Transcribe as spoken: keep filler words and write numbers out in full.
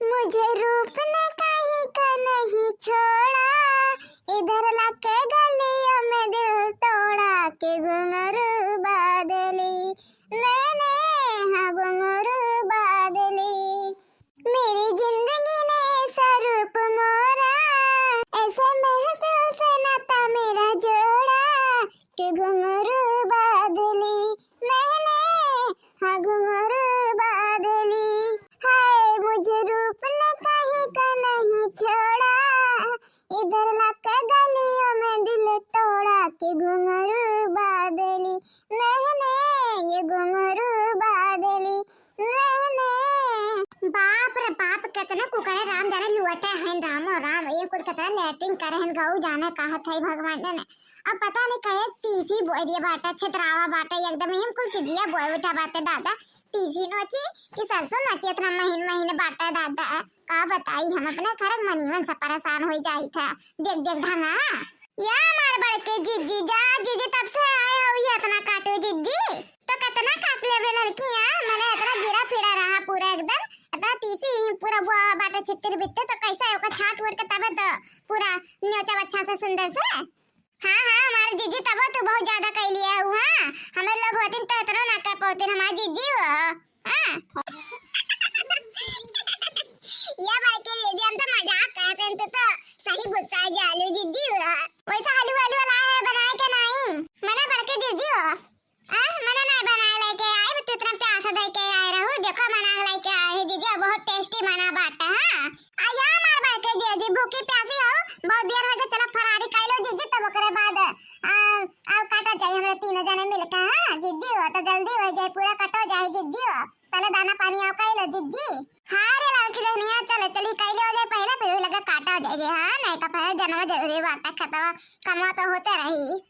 मुझे रूप ने कहीं का नहीं छोड़ा, इधर लाके गलियों में दिल तोड़ा के घुंघरू बांध ली मैंने, हाँ घुंघरू बांध ली। मेरी जिंदगी ने ऐसा रूप मोरा, ऐसे महसूस न था मेरा जोड़ा, कि घुंघरू बांध ली मैंने, हाँ घुंघरू बांध ली। हाय मुझे रूप ने कहीं का नहीं छोड़ा, इधर लाके गलियों में दिल तोड़ा, कि घुंघरू बांध ली मैंने, ये घुंघरू बांध ली मैंने। बाप रे बाप, केतना कुकरे राम जाने लुअटे हैं रामो राम, ये कुल केतना लेटरिन करे हैं, गऊ जाने कहत है भगवान जाने। अब पता नहीं कहे तीसी बोए दिए बाटा, छितरावा बाटा एकदम, ये कुल चिजिया बोए उठा बाटे दादा। तीसी नोची कि सरसों नोची, इतना महीन महीन बाटा दादा। का बताई, हम अपने घर के मनीवन से परेशान हो जाई था। देख देख ढंगा। या हमार बड़के जिज्जी, जा जिज्जी, तब से आए हो ये इतना काटो जिज्जी। तो कितना काट ले रे लड़की, हाँ? मने इतना गिरा फिरा रहा पूरा एकदम, इतना तीसी ही पूरा बुआ बाटे छितिर बित्ते, तो कैसा ओका छाट वोट के तबे तो पूरा नोचा अच्छा से सुंदर से। हाँ, हाँ, हमारे जिज्जी तबो तू बहुत ज्यादा कह लिया हूँ, हाँ? हमें लोग होतिन तो इतना ना कह पातिन, हमारे जिज्जी हो। हाँ। ये बड़के जिज्जी, हम तो मजाक करते हैं, तू तो सही गुस्सा जालू जिज्जी हो। वैसे आलू, आलू वाला है, बनाए के नहीं? मने बड़के जिज्जी हो। आ, मने नहीं बनाए लेके आई, बस इतना प्यार से दे के आए रहू। देखो, मना लेके आए हैं जिज्जी, बहुत टेस्टी मना बाटा, हाँ। आ, या हमार बड़के जिज्जी, भूखी प्यासी हो, बहुत देर हो गई, चलो फरारी खाई लो जिज्जी, तब ओकरे बाद, आ, आओ काटा जाए हमरे तीनों जने मिलके, हाँ, जिज्जी हो, तो जल्दी हो जाए, पूरा कटो जाए जिज्जी हो, पहले दाना पानी आओ खाई लो जिज्जी। हाँ रे लड़की रहनिया, चले चली खाई लो जाए पहले, फिर लगे काटा हो जाए, हाँ, नहीं तो पहले जनवा जरूरी बाटा, खतवा कमवा तो होते रही।